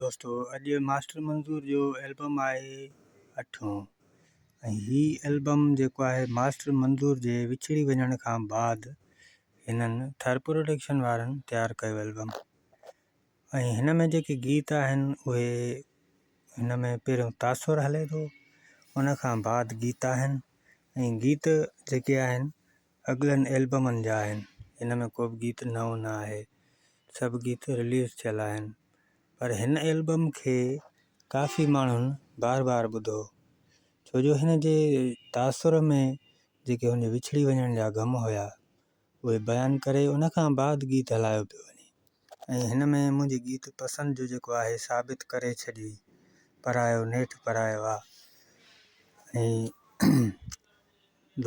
دوستو اڄ ماسٽر منظور جو البم آهي اٺون ۽ هي البم جيڪو آهي ماسٽر منظور جي وڇڙي وڃڻ کان بعد هنن ٿر پروڊڪشن وارن تيار ڪيو البم ۽ هن ۾ جيڪي گيت آهن اهي هن ۾ پهريون تاثر هلي ٿو ان کان بعد گيت آهن ۽ گيت جيڪي آهن اڳلن البمن جا آهن هن ۾ ڪو به گيت نئون نه آهي سڀ گيت رليز ٿيل آهن پر هن البم کي ڪافي ماڻهن بار بار ٻڌو ڇو جو هن جي تاثر ۾ جيڪي هن جي وڇڙي وڃڻ جا غم هيا اهي بيان ڪري ان کان بعد گيت هلايو پيو وڃي ۽ هن ۾ منهنجي گيت پسند جو جيڪو آهي ثابت ڪري ڇڏي پرايو نيٺ پرايو آ ۽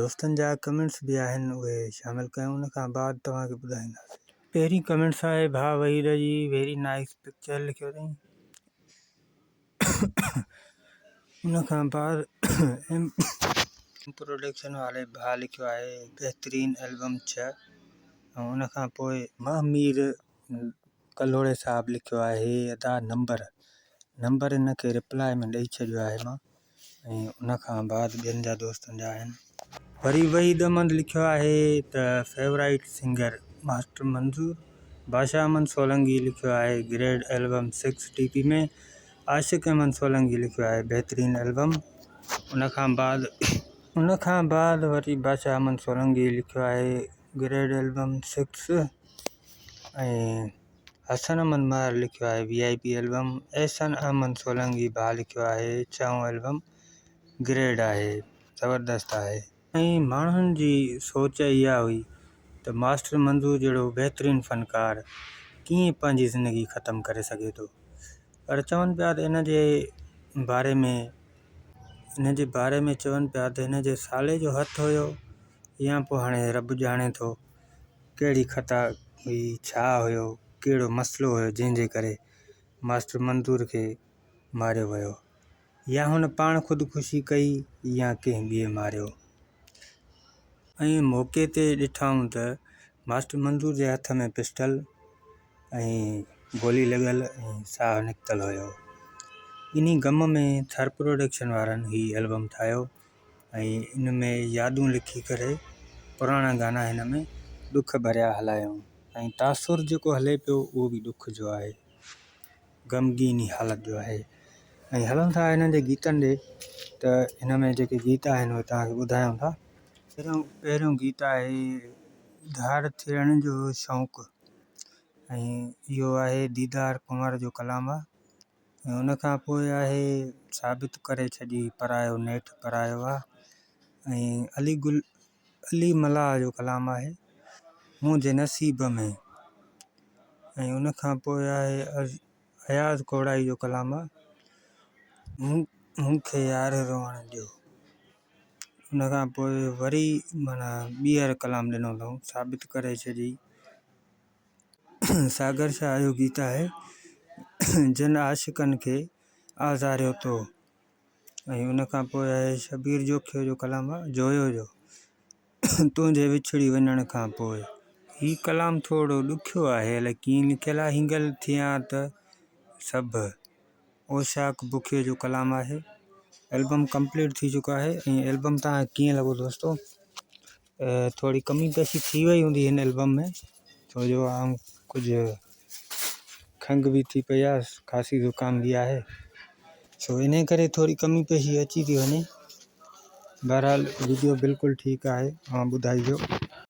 دوستن جا ڪمينٽس به آهن اهي شامل ڪيون ان کان بعد توهان کي ٻڌائينداسين. پهرين ڪمينٽس آهي ڀاء وحيد جي ويري نائيس پڪچر لکيو اٿائين ان کان بعد ايم پروڊڪشن واري ڀاء لکيو آهي بهترين البم 6 ۽ ان کان پوء مهمير ڪلهوڙي صاحب لکيو آهي ادا نمبر نمبر ان کي رپلائي ۾ ڏئي ڇڏيو آهي مان ۽ ان کان بعد ٻين جا دوستن جا آهن. وري وحيد احمد لکيو آهي ته favourite singer master Manzoor, Badshah Ahmed Solangi لکيو آهي great album six T P ۾، Ashiq Ahmed Solangi لکيو آهي بهترين البم ان کان بعد ان کان بعد وري بادشاهه احمد سولنگي لکيو آهي گريڊ البم سڪس ۽ حسن احمد مهر لکيو آهي V I P album, Ahsan Ahmed Solangi ڀاء لکيو آهي ڇهون البم گريڊ آهي زبردست آهي. ۽ ماڻهن جي سوچ اها هئي ته ماسٽر منظور جهڙو بهترين فنڪار ڪيئن پنهنجي زندگي ختم ڪري سگهي ٿو پر چون پيا ته ان جي باري ۾ ان جي باري ۾ چون پيا ته هن جي سالي جو هٿ هيو يا پوء هاڻي رب ڄاڻي ٿو ڪهڙي خطا هئي، ڇا هيو، ڪهڙو مسئلو هيو جنهن جي ڪري ماسٽر منظور کي ماريو ويو يا هن پاڻ خودڪشي ڪئي يا ڪنهن ٻئي ماريو. ۽ موقعي تي ڏٺائون ته ماسٽر منظور جي هٿ ۾ پسٽل ۽ گولي لڳل ۽ ساهه نڪتل هيو. انهي غم ۾ ٿر پروڊڪشن وارن هي البم ٺاهيو. ۽ ان ۾ يادون لکي ڪري پراڻا گانا هن ۾ ڏک ڀريا هلايائون ۽ تاثر جيڪو هلي پيو اهو به ڏک جو آهي غمگيني حالت جو آهي ۽ هلون ٿا هنن جي گيتن ڏي ته هن ۾ جيڪي گيت آهن اهي توهان کي ٻڌايون ٿا. پهريون پهريون گيت آهي ڌار ٿيڻ جو شوق ۽ اهو آهي ديدار ڪنور جو ڪلام آهي. ۽ ان کان پوء آهي ثابت ڪري ڇڏي پرايو نيٺ پرايو آ ۽ علي گل علي ملاح جو ڪلام آهي منهنجي نصيب ۾ ۽ ان کان پوء آهي اياز ڪوڙائي جو ڪلام آ مون کي يار روئڻ ڏيو ان کان پوء وري معنيٰ ٻيهر ڪلام ڏنو اٿئون ثابت ڪري ڇڏي. ساگر شاهه جو گيت آهي جن عاشقن کي آزاريو تو ۽ ان کان پوء آهي شبير جوکيو جو ڪلام آهي جويو جو تنهنجي وڇڙي وڃڻ کان پوء. هي ڪلام ٿورو ڏکيو آهي الائي ڪيئن لکيل آهي هنگل ٿيان ته سڀ. اوشاق بکيو جو ڪلام آهي. البم ڪمپليٽ ٿي چڪو آهي ۽ البم توهان کي ڪيئن لڳو دوستو ٿوري ڪمي پيشي ٿي وئي هوندي هن البم ۾ ڇو جو آئون ڪجهه کنگهه به ٿي پئي آهي کانسي زڪام به آهي سو انهي ڪري ٿوري ڪمي پيشي اچي ٿي وڃي بهرحال ويڊيو بلڪل ٺيڪ آهي اوهان ٻڌائجو.